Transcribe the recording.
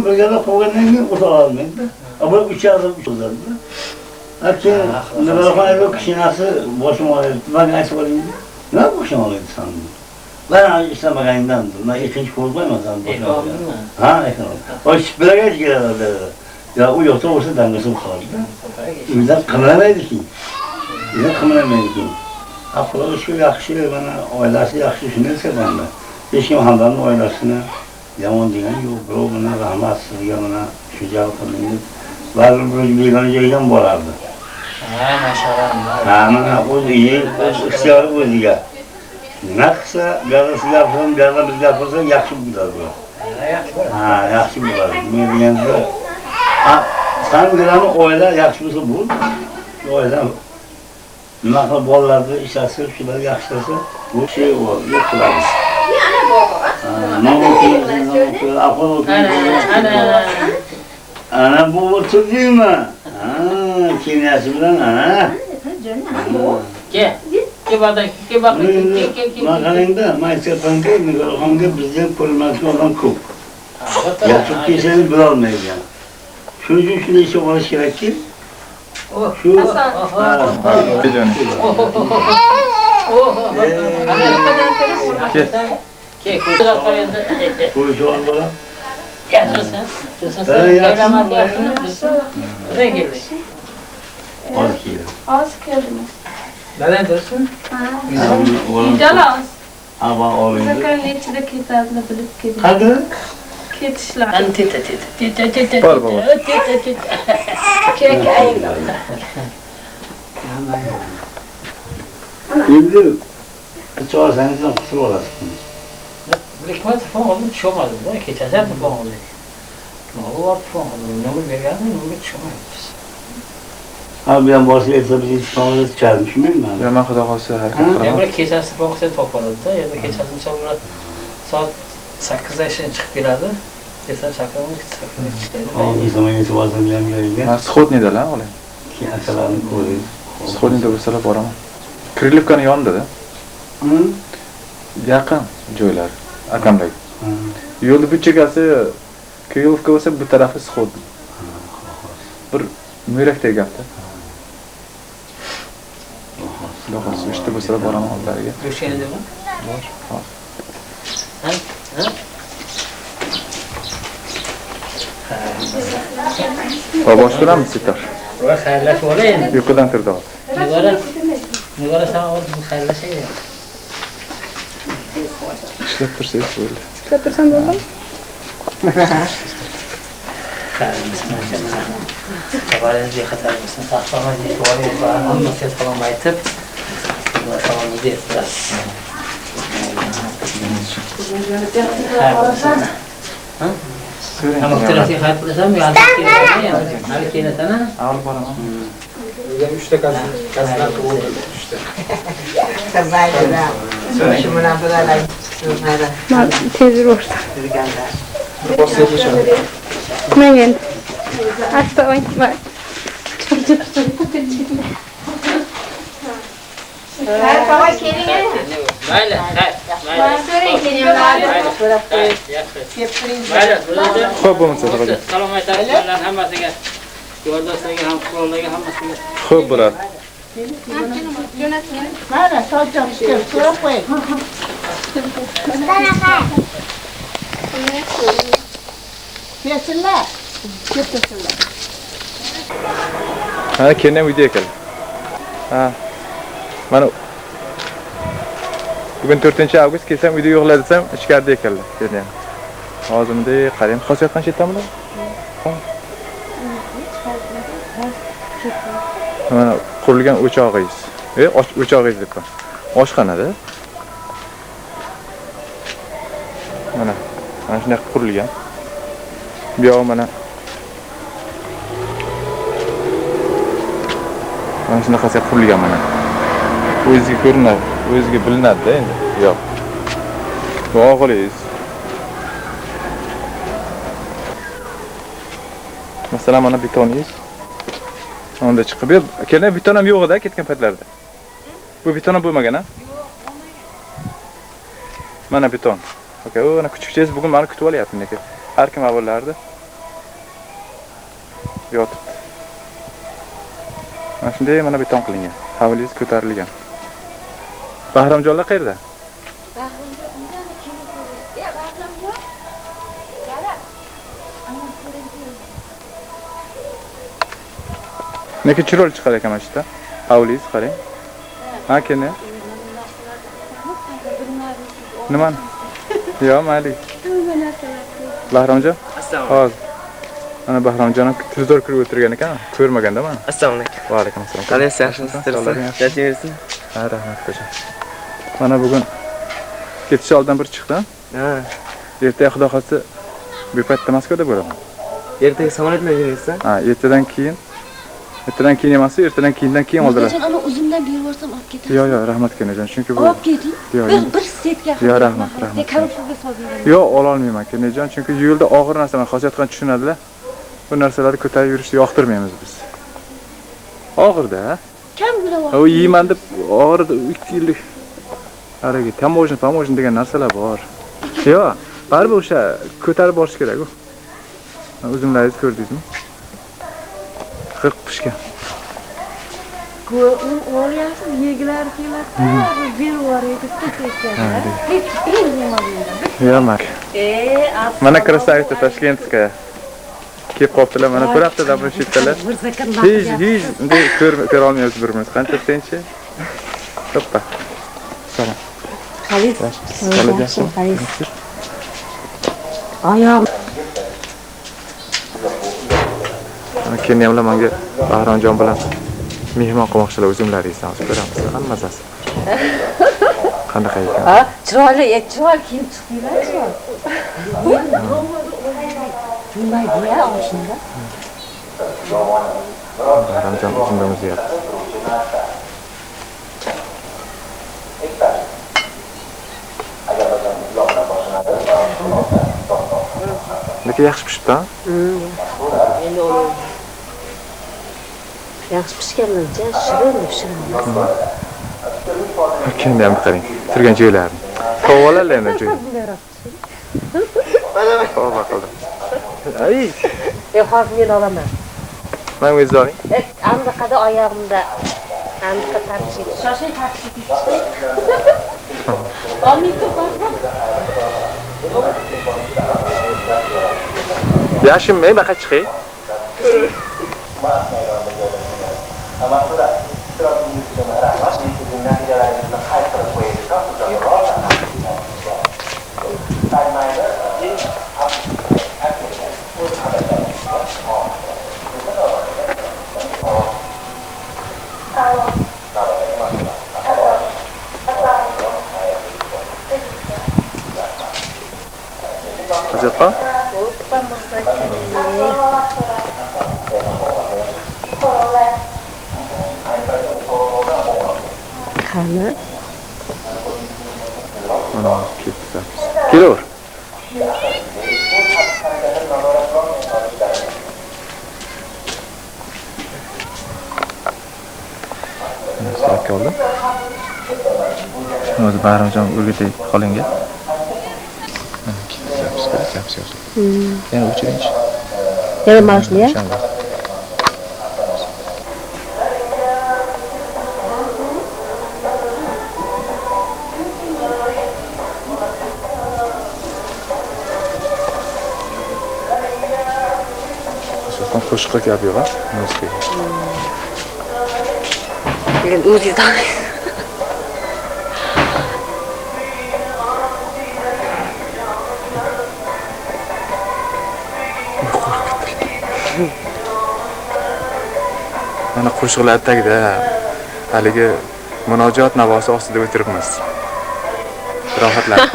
Birga qo'ygandan keyin o'ta olmaydi. Bu 3 adim o'zadi. Keyin Nigoraxon kishinasi boshim og'riydi. Men aytib olaymi? Nima boshim og'riydi san? Ben ishlamaganimdan, men ikkinchi ko'rib qo'ymasam boshim og'riydi. Ha, o birga keladi dedi. Ya u yoqda bo'lsa dangasi qoldi. Uydan qimirlamaydi ki. Uydan qimirlamaydi ki. Ha, Xudoga shukur yaxshi, mana oilasi yaxshi, shunday sevanda. Hech kim Hamdamning oilasini yomon degan yo'q. Birov mana rahmat sizga mana shu jalb qildingiz. Baribir bir begona joyga ham borardi. Ha, maşallah. Ha, mana o'z uyi, o'z ixtiyori o'ziga. Nima qilsa, bu yoqda siz gapirsa, bu yoqda biz gapirsa yaxshi bo'ladi bular. Ha, yaxshi bo'ladi. Men deganda, ha, san bilan oila yaxshi bo'lsa bo'ldi. Oila nima qilib bolalarni ishlasa, shular yaxshilasa, bu şey yo'q qiladi. Ana bu o'tirdingmi? Ha, kimyasi bilan ana. Gel. Gel bak, gel bak, gel gel gel. Maqalangda, Maychapanga, Nigoraxonga bizda ko'rinmasli odam ko'p. Yotib kelsangiz bilolmaydi. Shuning uchun shunday ish olish kerakki, shu Az geldiniz. Nereden dursun? Uydalar. Ama oğlum. Zaten nechida ketadini bilib keting. Hadi. Ketishlar. An teta teta teta teta. Bor baba. Teta teta. Kek ayla. Endi chorsangiz ham qutulib olasiz. Birikma telefon oldim, tusholmadim da. Kechasi ham telefon oldik. Nima bor telefon oldim. Nima berganmi, nima tusholmaymiz. Abi ben borsa esa bizi telefonga tushadi, tushunmayman. Ya men xudo xolasa harakat qilaman. Ya bir kechasi telefon qilsa topib oladi-da. Ya bir kechasi misol bilan soat 8da ishdan chiqib keladi. Ertan chaqiraman, 8da chiqadi. Hozir zaman yetib olsam ham joyiga. Ha, Sxodniydalar o'g'lim. Keyin akalarni ko'ring. Sxodniyda bo'lsalar boraman. Kirilovkani yonida-da. Yaqin joylar akamdagi. Yo'lni bu chekkasi Kirilovka bo'lsa, bu tarafi Sxodniy. Bir mo'rakdek gapda. Xudo xolasa ishda bo'lsalar boraman oldilariga. Ko'rishganingizmi? Bor. Hop. Ha? Ha? Bosh bilanmi Sitor? Ular xayrlashib olay endi. Uyqudan turdi hozir. Nigora, Nigora sen hozir xayrlashaylik. Ishlab tursangiz bo'ldi. Ishlab tursam bo'ldimi? Xabaringiz bexatar bo'lsin, sog' salomat yetib oling, hammasiga salom aytib, salomingizni yetkazasiz. Hamma terasiga xayr qilasanmi? Hali kelasan-a? Olib boraman. Bizga 3 ta kaslar bo'ldi, 3 ta. Tez yurishdi. Men endi. Asta o'ynama. Mayli, xayr. Mayli. Xo'p, bo'lmasa xudoga. Salom aytamiz ularning hammasiga. Yo'ldoshlarga ham, qurollarga hammasiga. Xo'p bo'ladi. Mana sochim ishga so'rab qo'ying. Bersinlar. Ketsinlar. Ha, keyin ham uyda ekan. Ha. Mana bugun 4-avgust kelsam uyda yo'qlar desam, ichkarida ekanlar. Keyin ham. Hozir bunday qaraymiz. Xosiyat qancha yetdamilar? Mana qurilgan o'chog'ingiz. O'chog'ingiz debman. Oshxonada. Mana shunday qurilgan. Bu yog'i mana shunaqasi qurilgan mana. O'zingizga ko'rinadi, o'zingizga bilinadi-da endi. Yo'q. Bu o'g'lingiz. Masalan, mana betoningiz. Unda chiqib, kelin beton ham yo'q edi ketgan paytlarda. Bu beton ham bo'lmagan, ha? Mana beton. Okey, u ana kuchukchangiz bugun meni kutib olyapti meniki. Har kim avvallardi. yotibdi. Mana shunday mana beton qilingan. Hovlingiz ko'tarilgan. Bahromjonlar qayerda? Nega chiroyli chiqar ekan mana shu yerda. Hovlingiz qarang. Ha, kene. Nimani? Yo'q, mayli. Bahromjon? Assalomu Hozir. Mana Bahromjon ham televizor ko'rib o'tirgan ekan, ko'rmaganda mana. Assalomu alaykum. Va alaykum assalom. Qalaysiz, yaxshimisiz? Yaxshi. Yashayversin. Ha, rahmat ukajon. Mana bugun ketish oldidan bir chiqdim. Ha, Ertaga xudo xolasa bu paytda Moskvada bo'laman. ertaga samolyot bilan jo'naysiz? Ha, ertadan keyin emas, ertadan keyindan keyin oldilar. Mirzajon, ana uzumdan berib yuborsam olib ketasiz. Yo'q, yo'q, rahmat Kenajon, chunki bu Olib keting. Yo'q, Bir setka. Yo'q, rahmat, rahmat. Korobkaga solib beraman. Yo'q, ola olmayman Kenajon, chunki yo'lda og'ir narsalar xosiyatxon tushunadilar. Bu narsalarni ko'tarib yurishni yoqtirmaymiz biz. Og'ir-da. Kamgina vaqt. U yeyman deb og'ir 2 yillik haligi таможня, поможня degan narsalar bor. Yo'q, baribir o'sha ko'tarib borish kerak-ku. Uzumlaringizni ko'rdingizmi? Qirq pishgan. Olyapsiz, yegilar keladi, berib yuboraydi, setkada. Hech yemadim. Yo'q, mak. Mana красавица Ташкентская. Kelib qolibdilar, mana bir haftadan beri shu yerdalar. Hech bunday ko'ra olmayapmiz bir-birimizni. Qancha senchi? Hoppa. Salom. Qalaysiz? Yaxshimi? Qalaysiz? Oyog'im. Mana Kenyamlar menga Bahromjon bilan mehmon qilmoqchilar uzumlaringizni hozir ko'ramiz. Hammasi. Qanaqa ekan? Ha, chiroyli, chiroyli kiyim chiqdinglar, chiroyli. Nima deya oshunda? Bahromjon uzumdan uzyapti. Lekin yaxshi pishibdi, ha? Endi uni yaxshi pishganlarcha shirin pishiramiz. Kendi ham qarang, turgan joylarini. Tovalarlar endi joy. Tavba qildim. Ay, Hozir men olaman. Men o'zingiz oling. Andiqada oyog'imda andiqa tartib. Shoshing tartib. Yashinmay baqa chiqing. Hozirqa? Qani? Mana ketdi zapis. Kelaver. Mana suratga oldim. O'zi Bahromjon o'rgatay qolinga. Mana ketdi zapis, zapis yozildi. Yana o'chiringchi. Yana mana shuni-ya? Asosan qo'shiqqa gap yo'q, ha? Musiqaga. Endi o'zingiz tanlaysiz. Mana qo'shiqlar tagida haligi munojot navosi ostida o'tiribmiz. Rohatlanib.